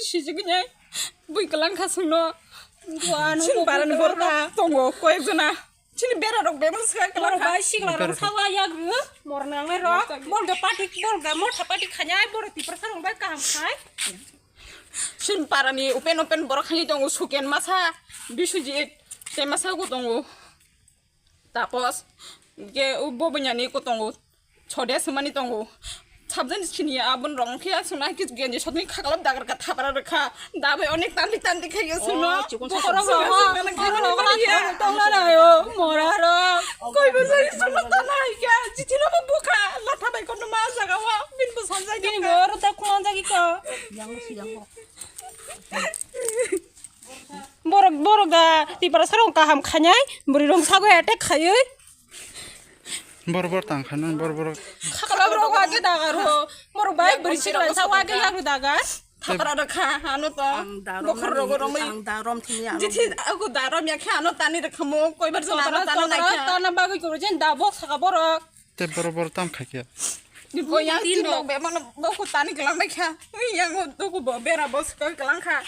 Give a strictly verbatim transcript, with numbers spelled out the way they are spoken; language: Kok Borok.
Sijigini bui kwlang kha sungno. Sini parani borok tongo koyek jona. Sini bera rok bebak swkang kwlang kha. Bai sikla rok sawa yagru. Mor nangnai rok. Bolga party, bolga motha party khanyai borok Tiprasa rok bai kaham khai. Sini parani open open borok khani tongo Suken masa, Biswajit, tei masa ko tongo. Tapos, ke u bo bunyani ko tongo. Chode sumani tongo. Sabjani sini abon rong khe asung na kis genji sotni khaklap dagar ka thapara rwkha. Dabai onek tandi tandi khayo suno. Chikon sa. Bokorok rok, bokorok rok tongna nayo, mora rok. Koi bo sari suno tana ya, jitino bo bukha, latha bai kono ma jaga wa, bin bo sanjai. Bini bo rota kuman jagi ko. Borok, borok da, Tiprasa rok kaham khanyai, bwrwi rok sago attack khayoi. Bor bor tang kha nang bor bor. Khakala rok wa ke dagar ho. Mor bai bwrwi sikla sa wa ke yagru dagar. Thapra rok kha ano to. Ang darom. Bokhor rok romwi. Ang darom thini ano. Jithi aku darom ya kha ano tani rok khamo koi bar jona ano tani nai kha. Tana bagwi kuru jen da bok saka borok. Te bor bor tam kha kya. Ni ko yang tin lok be mano boku tani kelang bai kha. Ui yang tu ku bo bera bos ko kelang kha.